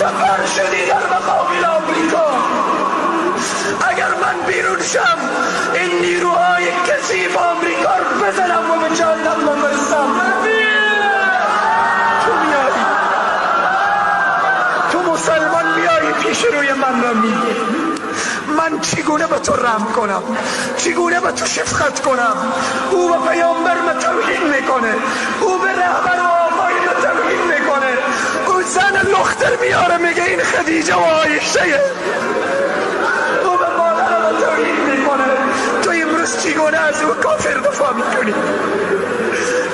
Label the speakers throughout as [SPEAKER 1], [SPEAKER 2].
[SPEAKER 1] مستقر شدی در مقابل آمریکا. اگر من بیرون شم این نیروهای کثیف آمریکا رو بزنم و به جهنم بفرستم. تو میایی، تو مسلمان میایی پیش روی من را میگی من چگونه به تو رحم کنم، چگونه به تو شفقت کنم؟ او به پیامبر من توهین میکنه، او به رهبر و آقای من توهین میکنه، او زن لختر میاره میگه این خدیجه و عایشه، او به مادر من توهین میکنه. تو امروز چگونه از او کافر دفاع میکنی؟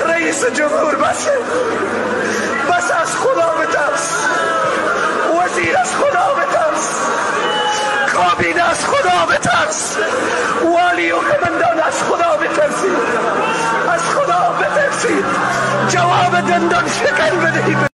[SPEAKER 1] رئیس جمهور بسه، بس از خدا بترس، وزیر از خدا بترس، کابینه از خدا بترس، والی و کمندان از خدا بترسید، از خدا بترسید، جواب دندان شکن بدهید.